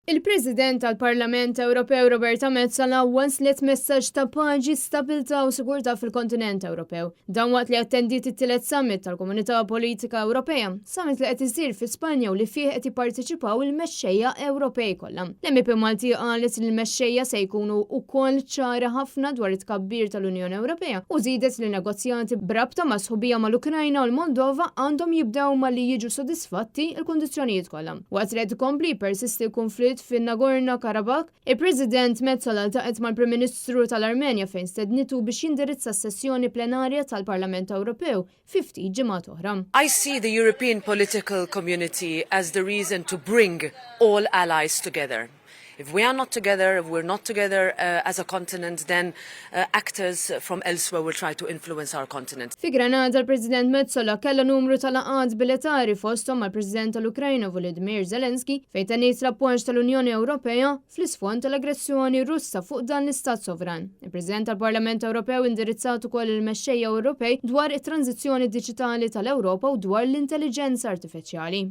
Il-President tal-Parlament Ewropew Roberta Metsola waslet messaġġ ta' paċi, stabbiltà u sigurtà fil-kontinent Ewropew. Dan waqt li attendiet it-tielet summit tal-Komunità Politika Ewropea, summit li qed isir fi Spanja u li fih qed jipparteċipaw il-mexxejja Ewropej kollha. L-MEP Malti qalet li l-mexxejja se jkunu wkoll ċari ħafna dwar it-tkabbir tal-Unjoni Ewropea u żiedet li negozjati b'rabta ma' sħubija mal-Ukrajna u l-Moldova għandhom jibdew malli jiġu sodisfatti il-kundizzjonijiet kollha. Waqt li qed ikompli jippersisti l-konflitt fin-Nagorno Karabakh, il-President Metsola ltaqgħet mal-Prim Ministru tal-Armenja fejn stednitu biex jindirizza s-sessjoni plenarja tal-Parlament Ewropew fi ftit ġimgħat oħra. I see the European political community as the reason to bring all allies together. If we are not together, if we're not together as a continent, then actors from elsewhere will try to influence our continent. Fi Granada, l-President Metsola kella numru ta' laqgħat bilaterali, fosthom mal-President tal-Ukrajna Volodymyr Zelensky, fejn tenniet l-appoġġ tal-Unjoni Ewropea fl-isfond tal-aggressjoni Russa fuq dan l-istat sovran. Il-President tal-Parlament Ewropew indirizzat ukoll il-mexxejja Ewropej dwar it-tranzizzjoni diġitali tal-Ewropa u dwar l-intelligenza artifiċjali.